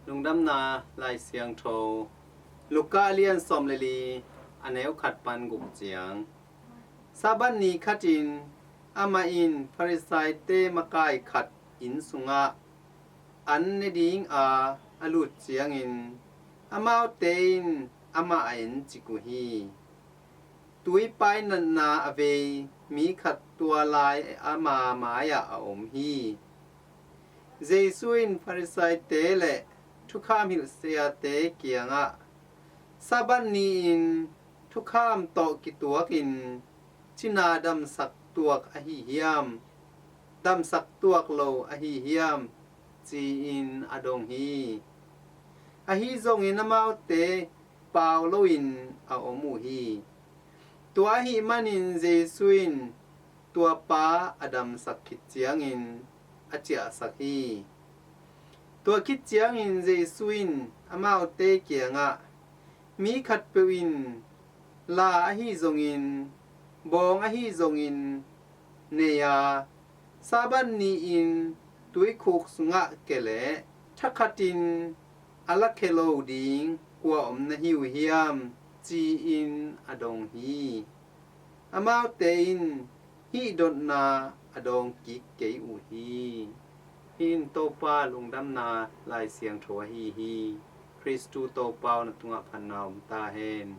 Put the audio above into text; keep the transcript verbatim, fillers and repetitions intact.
Lungdamna Lai Siangtho, Luka a lian sawm le li, a neu khat pan guk ciang. Sabbath ni khatin amah in Farisaite makai khat inn sungah an ne dinga a lut ciangin, amaute in amah a encik uh hi. Tuipai natna a vei mi khat tua lai ama mai-ah a om hi. Jesu in Farisaite le thukham hilhsiate kiangah, Sabbath ni-in thukham tawh kituakin cina damsak tuak ahi hiam, damsak tuak lo ahi hiam, ci-in a dong hi. Ahi zongin amaute pau loin a om uh hi. Tua ahih manin Jesu in tua pa a damsak khit ciangin a ciahsak hi. Tua khit ciangin Jesu in amaute kiangah, mi khatpeuh in la ahi zongin, bawng ahi zongin nei a, Sabbath ni-in tuikhuk sungah ke leh thakhatin a lakhia lo ding kua om na hi uh hiam, ci-in a dong hi. Amaute in hih dotna a dawng kik kei uh hi. Hih in Topa lungdamna Lai Siangtho ahi hi. Khristu Topa aw, na tungah phatna om ta hen.